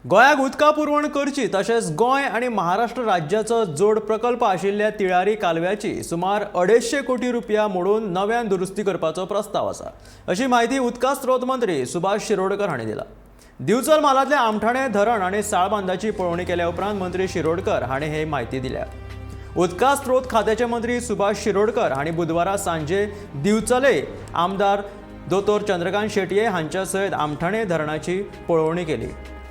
गोंयाक उदका पुरवण करची तशेंच गोंय आनी महाराष्ट्र राज्याचो जोड प्रकल्प आशिल्ल्या तिळारी कालव्याची सुमार 250 कोटी रुपया मोडून नव्यान दुरुस्ती करपाचो प्रस्ताव आसा, अशी म्हायती उदका स्रोत मंत्री सुभाष शिरोडकर हांणी दिला. दिवचल म्हालांतल्या आमठाणे धरण आनी साळबांदाची पळोवणी केल्या उपरांत मंत्री शिरोडकर हांणी ही म्हायती दिल्या. उदका स्रोत खात्याचे मंत्री सुभाष शिरोडकर हांणी बुधवारा सांजे दिवचले आमदार दोतोर चंद्रकांत शेटये हांच्या सयत आमठाणे धरणाची पळोवणी केली.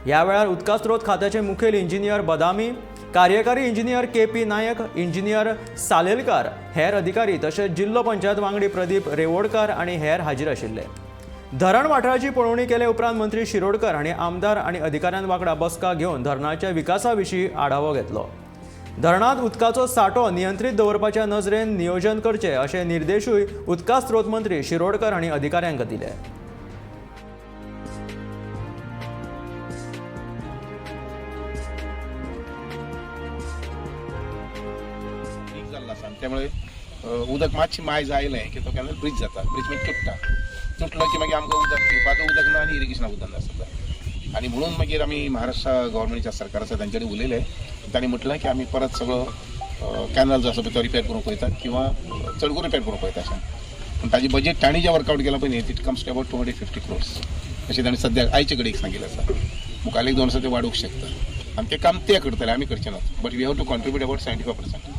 ह्या वेळार उदका स्रोत खात्याचे मुखेल इंजिनियर बदामी, कार्यकारी engineer K P Naik, engineer Salelkar, हेर अधिकारी तशेंच जिल्लो पंचायत वांगडी प्रदीप रेवोडकार आनी हेर हाजीर आशिल्ले. धरण वाठाराची पळोवणी केले उपरांत मंत्री शिरोडकर हांणी आमदार आनी अधिकाऱ्यां वांगडा बसका घेवन धरणाच्या विकासा विशीं आढावो घेतलो. धरणांत उदकाचो सांठो नियंत्रीत दवरपाच्या नजरेन नियोजन करचें अशे निर्देशूय उदका स्रोत मंत्री शिरोडकर हांणी अधिकाऱ्यांक दिले. लीक जाल्लो आसा आनी त्यामुळे उदक मातशें मायज आयलें की तो कॅनल ब्रिज जाता, ब्रिज मागीर तुट्टा, तुटलो की मागीर आमकां उदक पिवपाचो उदक ना आनी इरिगेशनाक उदक ना सद्दां. आनी म्हणून मागीर आमी महाराष्ट्र गव्हर्मेंटच्या सरकार आसा तांचे कडेन उलयले. तांणी म्हटलें की आमी परत सगळो कॅनल जो आसा पळय तो रिपेर करूंक पळयतात किंवा चड करून रिपेर करूंक पळयता अशें. पूण ताजी बजेट तांणी जें वर्कआवट केलां पळय न्ही, it comes to about 250 crores अशें तांणी सद्याक आयचे कडेन एक सांगिल्लें आसा. मुखार एक दोन वर्सां ते वाडोवंक शकता आनी तें काम ते करतले, आमी करचे नात. But we have to contribute about 75%,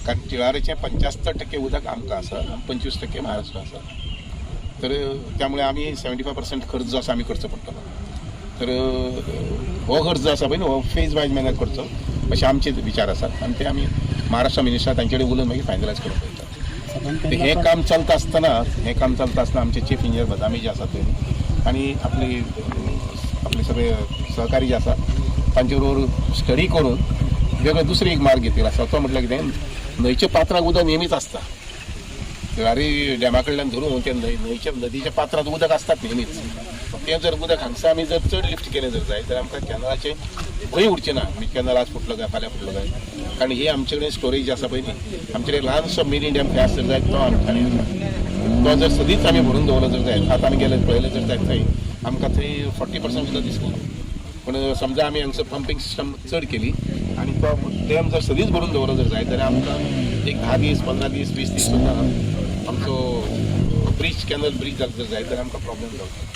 कारण तिळारीचें 75% उदक आमकां आसा, 25% महाराष्ट्र आसा. तर त्यामुळे आमी 75% खर्च जो आसा आमी करचो पडटलो. तर हो खर्च जो आसा पळय न्हू, हो फेज वायज मॅनर करचो अशे आमचे विचार आसात आनी ते आमी महाराष्ट्र मिनिस्टर तांचे कडेन उलोवन मागीर फायनलायज करूंक पळयतात. तर हें काम चलता आसतना आमचे चीफ इंजिनियर बदामी जे आसात ते आनी आपली आपले सगळे सहकारी जे आसात तांचे बरोबर स्टडी करून वेगळो दुसरो एक मार्ग घेतिल्लो आसा. तो म्हटल्यार कितें, न्हंयच्या पात्राक उदक नेहमीच आसता. तिळारी डॅमा कडल्यान धरून ते न्हंयच्या नदीच्या पात्रांत उदक आसतात नेहमीच. तें जर उदक हांगसर आमी जर चड लिफ्ट केलें जर जायत जाल्यार आमकां कॅनलाचें भंय उरचें ना, म्हणजे कॅनल आज फुटलो काय फाल्यां फुटलो काय. कारण ही आमचे कडेन स्टोरेज आसा पळय न्ही, आमचे कडेन ल्हानसो मिनी डॅम खंय आसत जायत तो आमठाणे आसा. तो जर सदींच आमी भरून दवरलो जर जायत, आतां आमी गेले पळयलें जर जायत थंय आमकां थंय 40% उदक दिसलें. पूण समजा आमी हांगसर पंपींग सिस्टम चड केली आनी तो डॅम जर सदींच भरून दवरलो जर जायत जाल्यार आमकां एक 10 दीस, 15 दीस, 20 दीस सुद्दां आमचो ब्रीज, कॅनल ब्रीज जालो जर जायत जाल्यार आमकां प्रॉब्लेम जावचो.